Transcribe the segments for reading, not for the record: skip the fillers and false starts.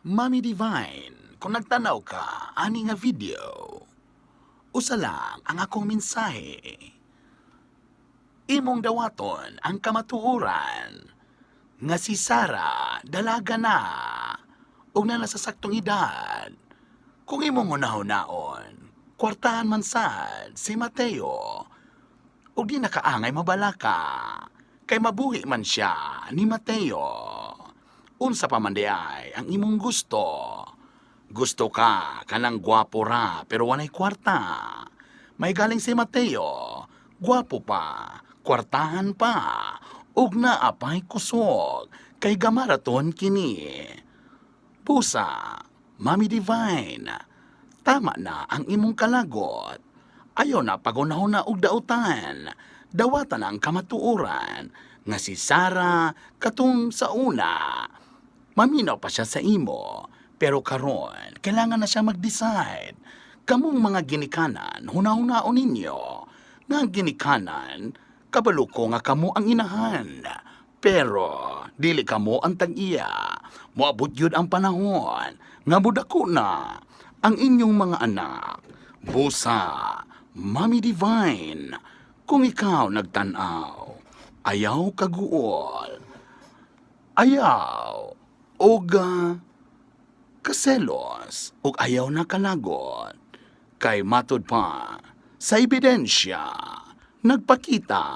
Mami Divine, kung nagtanaw ka ani nga video, usa lang ang akong mensahe. Imong dawaton ang kamatuoran nga si Sara dalaga na ug naa sa saktong edad. Kung imong hunahunaon, kwartahan man sad si Mateo ug di nakaangay mabalaka kay mabuhi man siya ni Mateo. Unsa pa man diay ang imong gusto? Gusto ka kanang gwapo ra pero walay kwarta. May galing si Mateo, gwapo pa, kwartahan pa, ug naa pay kusog kay gamaraton kini. Busa, Mami Divine, tama na ang imong kalagot. Ayaw na paghunahuna og dautan. Dawatan ang kamatuoran nga si Sara katong sa una. Maminaw pa siya sa imo, pero karon kailangan na siya mag-decide. Kamong mga ginikanan, hunahunaon ninyo nga ang ginikanan, kabalo ko nga kamo ang inahan. Pero dili kamo ang tag-iya. Moabot yun ang panahon nga mudako na ang inyong mga anak. Busa, Mami Divine, kung ikaw nagtanaw, ayaw kaguol. Ayaw og kaselos ug ayaw na kalagot. Kay matud pa sa ebidensya, nagpakita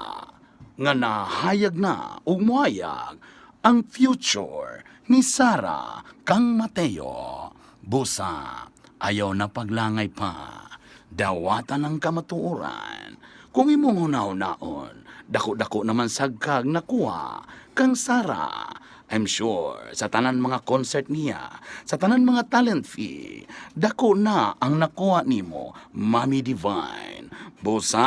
nga nahayag na ug muhayag ang future ni Sara kang Mateo. Busa, ayaw na paglangay pa. Dawatan ang kamatuoran. Kung imong hunahunaon, dako-dako naman sagkag nakuha kang Sara. I'm sure sa tanan mga concert niya, sa tanan mga talent fee, dako na ang nakuha nimo, Mami Divine. Busa,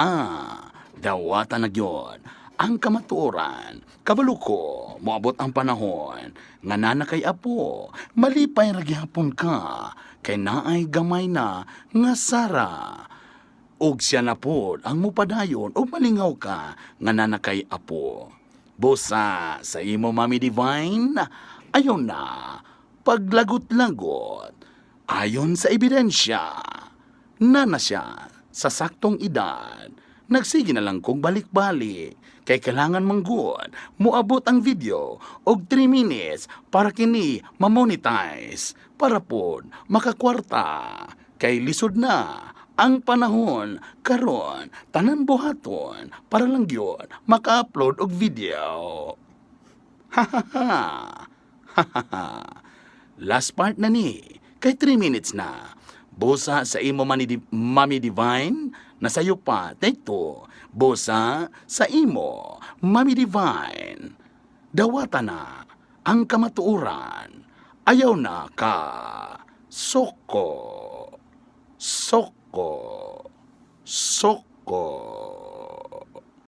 dawatan na gyud ang kamatuoran. Kabalo ko, moabot ang panahon nga naa na kay apo, malipay ra gihapon ka, kay naay gamay na nga Sara. Og siya na pod ang mupadayon og malingaw ka nga naa na kay apo. Busa sa imo, Mami Divine, ayaw na paglagot-lagot. Ayon sa ebidensya, naa na siya sa saktong edad. Nagsige na lang kong balik-balik. Kay kailangan manggod, moabot ang video og 3 minutes para kini ma-monetize, para pod makakwarta. Kay lisod na ang panahon karon, tanan buhaton para lang gyud maka-upload og video. Ha ha ha. Ha ha ha. Last part na ni. Kay 3 minutes na. Busa sa imo, Mami Divine, nasayo pa, take two. Busa sa imo, Mami Divine. Dawata na ang kamatuoran. Ayaw na ka. Soko. Soko. Soko.